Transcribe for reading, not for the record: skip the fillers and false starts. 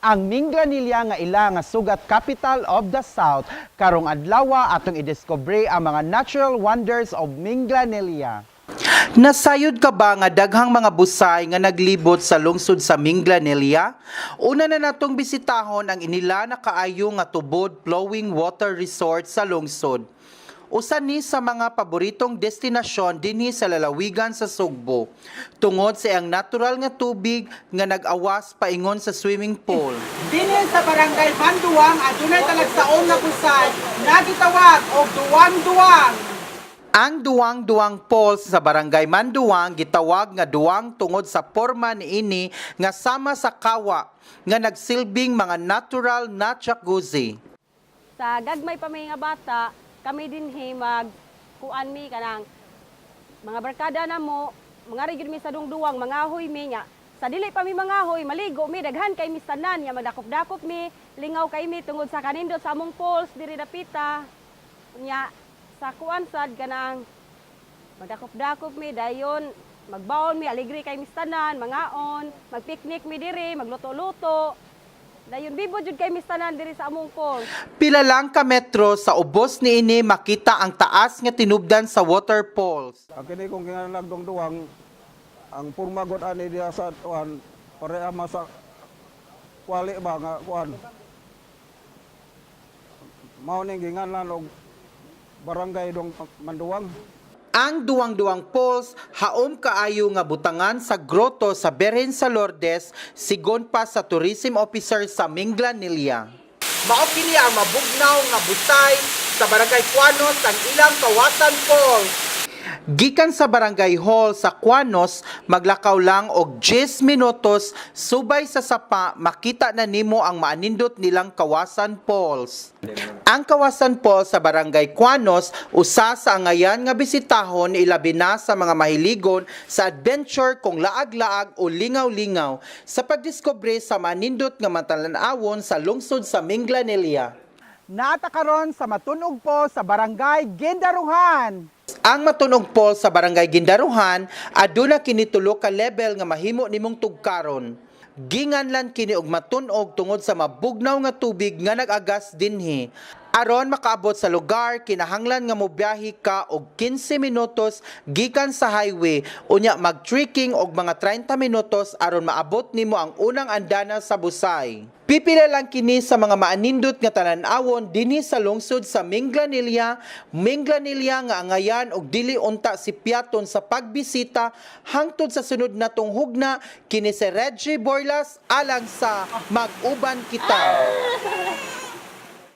Ang Minglanilla nga ila nga sugat Capital of the South. Karong adlaw, atong idiskubre ang mga natural wonders of Minglanilla. Nasayod ka ba nga daghang mga busay nga naglibot sa lungsod sa Minglanilla? Una na natong bisitahon ang inila na kaayo nga tubod flowing water resort sa lungsod. Usa ni sa mga paboritong destinasyon dinhi sa lalawigan sa Sugbo tungod sa iyang natural nga tubig nga nag-awas paingon sa swimming pool. Dinhi sa Barangay Manduang, adunay talagsaon nga busay nga gitawag og Duwang-Duwang. Ang Duwang-Duwang Falls sa Barangay Manduang gitawag nga duwang tungod sa porma niini nga sama sa kawa nga nagsilbing mga natural na jacuzzi. Sa gagmay pa may nga bata, kami dinhi mag kuan mi kanang mga barkada na mo, mga gyud mi sa dungduwang, mangahoy mi nga. Sa dili pa mi mangahoy, maligo mi, daghan kay mi tanan nga magdakop-dakop mi, lingaw kay mi tungod sa kanindot sa among falls diri dapita. Nya sa kuan sad kanang magdakop-dakop mi dayon magbaon mi, aligre kay mi tanan, mangaon, magpiknik mi diri, magluto-luto. Dayon bibo jud kay mi tanan diri sa among falls. Pila lang ka metro sa ubos niini makita ang taas nga tinubdan sa waterfalls. Ang kini kong ginganlan Duwang, ang purma god ani diha sa tuan pareha ma sa kwali ba nga kuan. Mao ning ginganlan og Barangay Dong Manduwang. Ang Duwang-Duwang Falls haom kaayo nga butangan sa grotto sa Berhen sa Lourdes, sigon pa sa tourism officer sa Minglanilla. Mao kini ang mabugnaw nga busay sa Barangay Cuanos, ang ilang Kawasan Falls. Gikan sa Barangay Hall sa Cuanos, maglakaw lang og 10 minutos subay sa sapa, makita na nimo ang maanindot nilang Kawasan Falls. Ang Kawasan Falls sa Barangay Cuanos usa sa angayan nga bisitahon, ilabi na sa mga mahiligon sa adventure kung laag-laag o lingaw-lingaw sa pagdiskubre sa manindot nga matalan-awon sa lungsod sa Minglanilla. Nata karon sa Matunog po sa Barangay Gindaruhan. Ang Matunog Falls sa Barangay Gindaruhan aduna kini tulo ka level nga mahimo nimong tugkaron. Ginganlan kini og matunog tungod sa mabugnaw nga tubig nga nag-agas dinhi. Aron makaabot sa lugar, kinahanglan nga mobiyahe ka og 15 minutos gikan sa highway, unya mag-trekking og mga 30 minutos aron maabot nimo ang unang andana sa busay. Pipila lang kini sa mga maanindot nga talan-awon dinhi sa lungsod sa Minglanilla, Minglanilla nga angayan og dili unta si piaton sa pagbisita hangtod sa sunod natong hugna. Kini si Reggie Borlas alang sa Mag-uban Kita.